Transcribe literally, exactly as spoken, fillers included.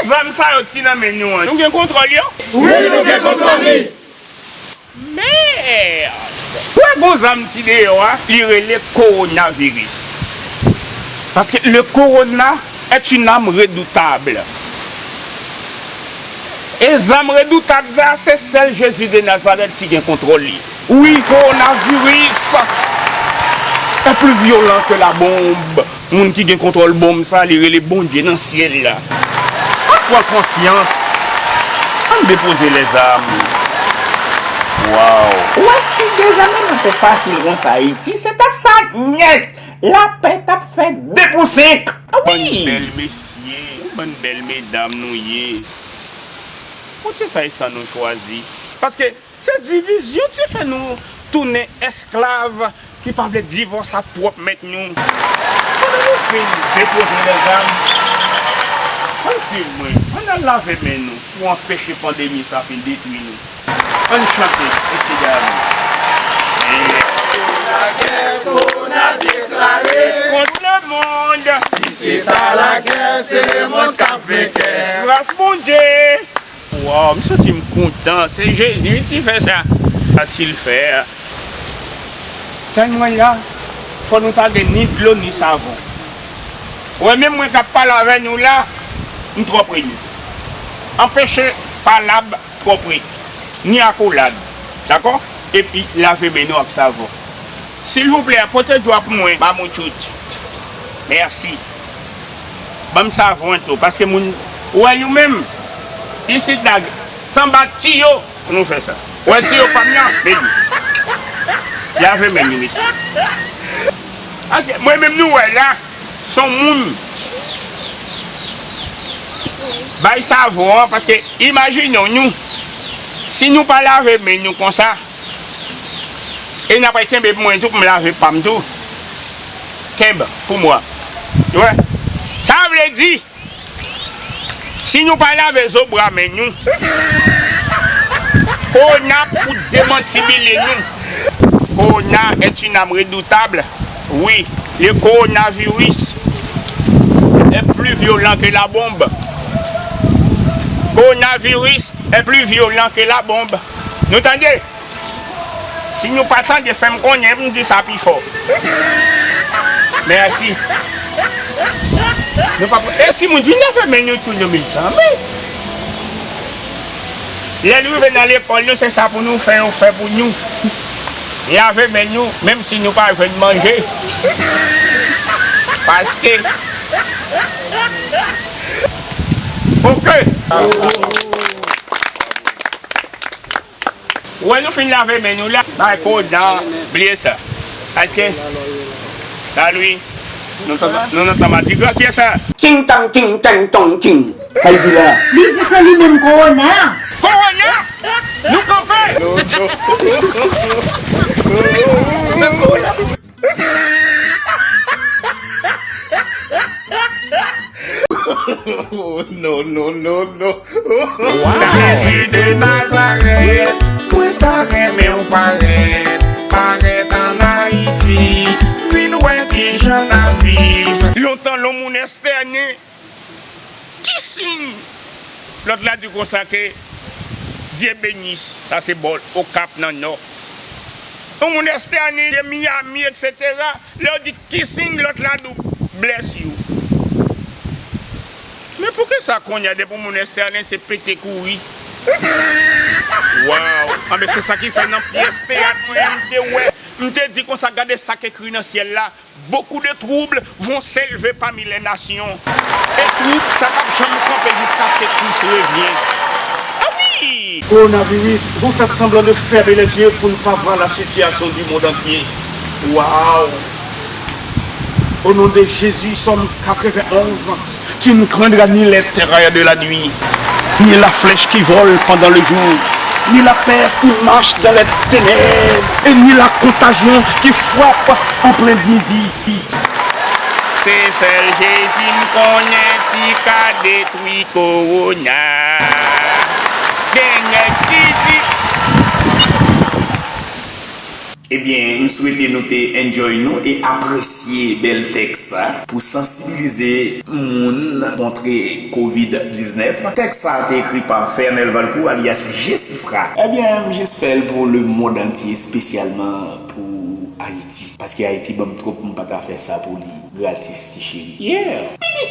Zam sa yo ti nan men nou an, nou gen kontwòl yo? Wi, nou gen kontwòl li. Mèd! Wè gon zam ti deyò a, li rele kowonaviris. Paske le corona est une arme redoutable. E zam redoutab sa, se sèl Jezi de Nazarèt ki gen kontwòl li. Wi, kowonaviris est plus violent que la bombe. Moun ki gen kontwòl bonm sa, li rele Bondye nan syèl la. Ann pran konsyans. Ann depoze lèzam. Waw. Ou wè si dezame nan te fasil konsa Ayiti, se t ap sa nèt. Lapè t ap fè de pou senk. Ah wi! Bann bèl mesye, bann bèl medam nou ye. Bondye sa e sa nou chwazi. Paske se divizyon ki fè nou tounen èsklav ki pa vle divòs ak pwòp mèt nou. Pandan nou fin depoze lèzam, ann swiv mwen, ann al lave men nou pou anpeche pandemi sa fin detwi nou. Ann chante, mesye dam. Se lagè kowona deklare. Kont lemonn. Si se ta lagè, se lemonn k ap venkè. Gras Bondye. Waw, m santi m kontan. Se Jezi wi ki fè sa. Sa ki l fè a. Tann mwen la, fò nou ta gen ni dlo ni savon. Ou wè menm mwen k ap pale avè nou la, m twò pre nou. Anpeche palab twò pre. Ni akolad. Dakò? Epi lave men nou ak savon. Silvouplè, pote dwa pou mwen, mamoutchout. Mèsi. Ban m savon tou, paske moun, ou wè nou menm, isit la, sanba tiyo pou nou fè sa. Ou wè tiyo pa m nan, men li. Lave men nou, mesye. Paske mwen menm nou wè la, se yon moun bay savon an, paske imajine w nou, si nou pa lave men nou konsa, e n ap kenbe pou mwen tou, pou m lave pa m tou. Kenbe pou mwen. Ou wè? Sa vle di, si nou pa lave zo bra men nou, kowona ap fout demantibile nou. Corona est une arme redoutable. Oui, le coronavirus est plus violent que la bombe. Coronavirus est plus violent que la bombe. Nou tande? Si nou pa tande, fè m konnen, m di sa pi fò. Mèsi. Nou pa, e timoun, vin lave men nou tou, nou mezanmi. Lè n rive nan lekòl nou, se sa pou nou fè, yo fè pou nou. Lave men nou, menm si nou pa jwenn manje. Paske, oke. Wè nou fin lave men nou la, bay kodan, bliye sa. Paske, salwi, nou nan, nou nan tan madigra, kiyès sa? Ting tang, ting tang, tong, ting. Sa l di la? Li di se li menm kowona. Kowona! Nou kanpe! No, no, no, no. Jezi de Nazarèt, mwen ta renmen w parèt, parèt ann Ayiti, vin wè kijan n ap viv. Lontan, lè yon moun èstène, ki siy? Lòt la di konsa ke Dye benis, sa se bò Okap nan Nò. Yon moun èstène de Miami, etsetera. Lè w di ki siy, lòt la di w bless you. Men poukisa kounye a depi yon moun èstène se pete kouri? Waw! Anben se sa ki fè nan pyès teyat mwen an, m te wè, m te di konsa, gade sa k ekri nan syèl la. Beaucoup de troubles vont s'élever parmi les nations. E twoub sa p ap janm kanpe jiskaske Kris revyen. Ah wi! Coronavirus, vous faites semblant de fermer les yeux pour ne pas voir la situation du monde entier. Waouh! Au nom de Jésus, psaume quatre-vingt-onze. Tu ne craindras ni les terreurs de la nuit, ni la flèche qui vole pendant le jour, ni la peste qui marche dans les ténèbres, et ni la contagion qui frappe en plein midi. Se sèl Jezi m konnen ki ka detwi kowona. Gen nèg ki di, Ebyen, m swete nou te enjoy nou e apresye bèl tèks sa pou sansibilize moun kontre kovid diznèf. Tèks sa te ekri pa Fernel Valcourt alyas Jesifra. Ebyen, m jis fè l pou lemonn antye, espesyalman pou Ayiti. Paske Ayiti ban m twòp, m pa ka fè sa pou li gratis, ti cheri. Yeah!